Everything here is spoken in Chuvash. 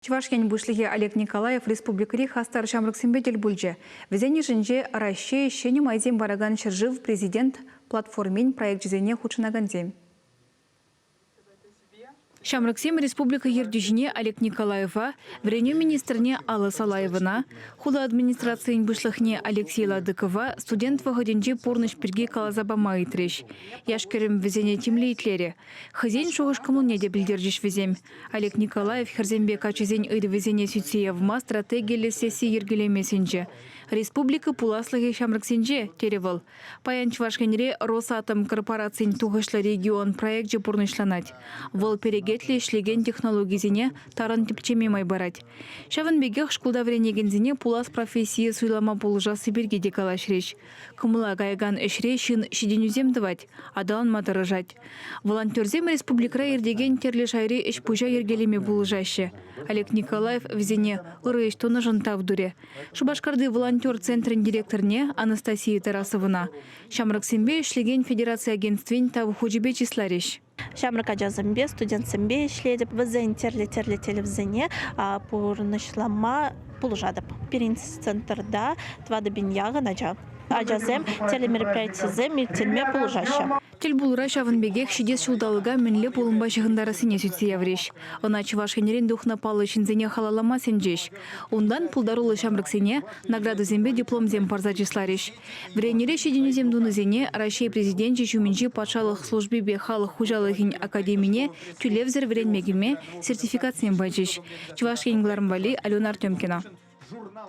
Чӑваш Ен Пуҫлӑхӗ Олег Николаев республикӑри хастар ҫамрӑксемпе тӗл пулчӗ. Вӗсен йышӗнче Раҫҫей ҫӗнӗ майсем паракан ҫӗршыв Президент платформин проекчӗсене хутшӑнакансем. Ҫамрӑксем республика ертӳҫине Олег Николаева, вӗренӳ министрне Алла Салаевӑна, хула администрацийӗн пуҫлӑхне Алексей Ладыкова студент вӑхӑтӗнчи пурнӑҫ пирки каласа пама ыйтрӗҫ. Яш-кӗрӗм вӗсене тимлӗ итлерӗ. Хӑйсен шухӑш-кӑмӑлне те пӗлтерчӗҫ вӗсем. Олег Николаев хӗрсемпе каччӑсен ыйтӑвӗсене сӳтсе явма стратегиллӗ сесси йӗркелеме сӗнчӗ. Республика пуласлӑхӗ ҫамрӑксенче, терӗ вӑл. Паян Чӑваш Енре Росатом корпорацин тухӑҫлӑ регион проекчӗ пурнӑҫланать. Вӑл перекетлӗ ӗҫлекен технологисене тарӑн тӗпчеме май парать. Ҫавӑн пекех шкулта вӗренекенсене пулас профессие суйлама пулӑшасси пирки те калаҫрӗҫ. Кӑмӑла каякан ӗҫре ҫын ҫитӗнӳсем тӑвать, аталанма тӑрӑшать. Волонтерсем республикӑра иртекен тӗрлӗ шайри ӗҫ-пуҫа йӗркелеме пулӑшаҫҫӗ. Олег Николаев вӗсене ырӑ ӗҫ тунӑшӑн тав турӗ. Шупашкарти волонтер центрӗн директорне Анастасия Тарасовӑна ҫамрӑксемпе ӗҫлекен федераци агентствин Тав хучӗпе чысларӗҫ. Ҫамрӑк ачасемпе, студентсемпе ӗҫлетӗп. Вӗсен тӗрлӗ-тӗрлӗ тӗллевсене пурнӑҫлама пулӑшатӑп. Пирӗн центрта 4000 яхӑн ача. Ачасем тӗрлӗ мероприятисем ирттерме пулӑшаҫҫӗ. Тӗлпулура ҫавӑн пекех ҫитес ҫулталӑка мӗнле пулӑмпа ҫыхӑнтарассине сӳтсе яврӗҫ. Ӑна Чӑваш Енрен тухнӑ паллӑ ҫынсене халаллама сӗнчӗҫ. Унтан пултаруллӑ ҫамрӑксене наградӑсемпе дипломсем парса чысларӗҫ. Вӗренӳре ҫитӗнӳсем тунисене Раҫҫей Президенчӗ ҫумӗнчи патшалӑх службипе халӑх хуҫалӑхӗн академине тӳлевсӗр вӗренме кӗме сертификатсем пачӗҫ. Чӑваш Ен кӑларӑм валли Алена Артемкина.